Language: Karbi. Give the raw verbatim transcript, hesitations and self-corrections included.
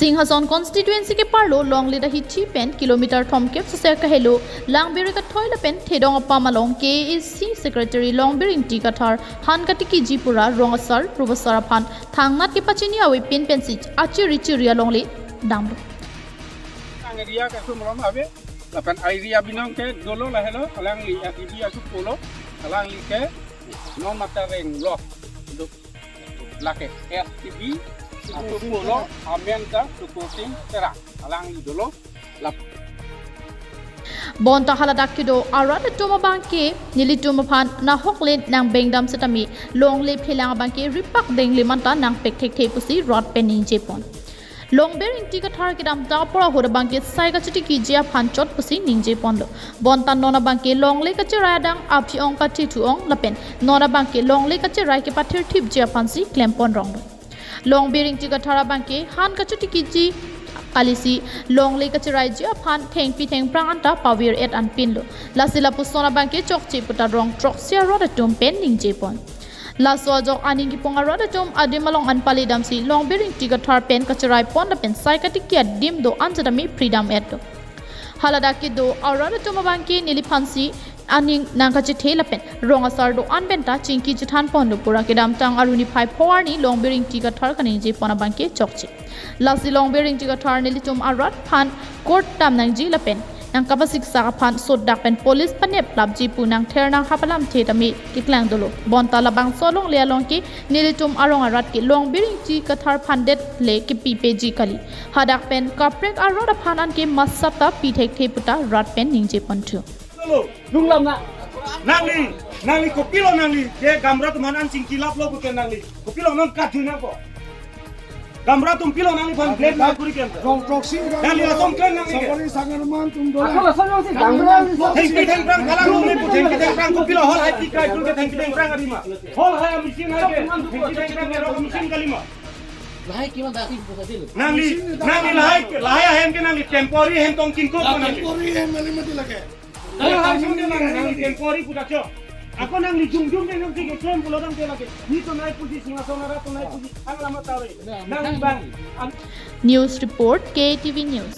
Singhason constituency keparlo Longle ta hithi pen kilometer thomkep sosek kahelo Langbiri kathoi lapen Thedong apam along K A A C secretary Longbir Ingti Kathar han katikiji pura rong asar rup asar aphan thangnat kepachini ave pin pensi achiri chiri alongle damlo. Ang area ke sumrom ave, lapen area binong ke dolo lahelo, alangli S T B asu polo, alangli ke non mata reng lo, duk lake S T B asu polo, amen ta Tukur Sing Terang, alangli dolo, lap. Bonta haladak kedo arat atum abangke nelitum aphan nahok le nang bengdam setame Longle phelang abangke ripak deng limanta nang pek thekthe pusi rat pen ningje pon. Longbir Ingti Kathar kedamtang apor ahut abangke sai kachitikiji aphan chot pusi ningje ponlo. Bonta non abangke Longle kacherai adang aphi ong kathe thu ong lapen non abangke Longle kacherai kepathir thipji aphansi klem pon ronglo. Longbir Ingti Kathar abangke han kachitikiji kalisi Longle kacheraiji aphan thengpi thengphrang anta pavir et anpinlo. Lasi lapuson abangke chokche puta rong throksi arat atum pen ningje pon. Laso ajok aning kipung arat atum adim along an pali damsi Longbir Ingti Kathar pen kacherai pon lapen sai katiki adim do-an setame freedom et do. Haladak kedo arat atum abangke neliphansi aning nang kachethe lapen rong asar do-an penta chingki chethan ponlo pura kedamtang aruni phai pho arni Longbir Ingti Kathar kaningje pon abangke chokche. Lasi Longbir Ingti Kathar nelitum arat aphan court dam nangji lapen nang kapasiksak aphan sot dak pen police panep lapji pu nang ther nang hap alamthe tame keklang dolo. Bonta labangso alongle along ke nelitum arong arat ke Longbir Ingti Kathar aphan det le kepi peji kali. Hadak pen kaprek arat aphan anke masap ta pi thekthe puta rat pen ningje pon thu. Lunglam na. Nangli, nangli kopilo nangli, je gamra atum aphan an chingki laplo pute nangli. Kopilo non kat jui nangpo. Gamra atum pilo nangliphan blame na kuri kem. Rong throksi Nangli lason klen nangli ke. Sabari sangarman tum dola. Thengpi thengphrang kalang nangli pu thengpi thengphrang kopilo hol hai ti kai tul ke thengpi thengphrang arima. Hol hai machine hai ke. Thengpi thengphrang ke rong machine kalima. Lahai kiman dasi pusat dulu. Nangli, nangli lahai, lahai ahem ke nangli temporary hem tong chingko nangli. Temporary hem mali mati lage. Lahai ahem ke nangli, nangli temporary puta cho. Ako nangli jum jum deng nangli ke kem pulo dang te lagi. Ni to nai puji singa so nara to nai puji. Ang lama tawe. Nang bang. Ang News report, K T V News.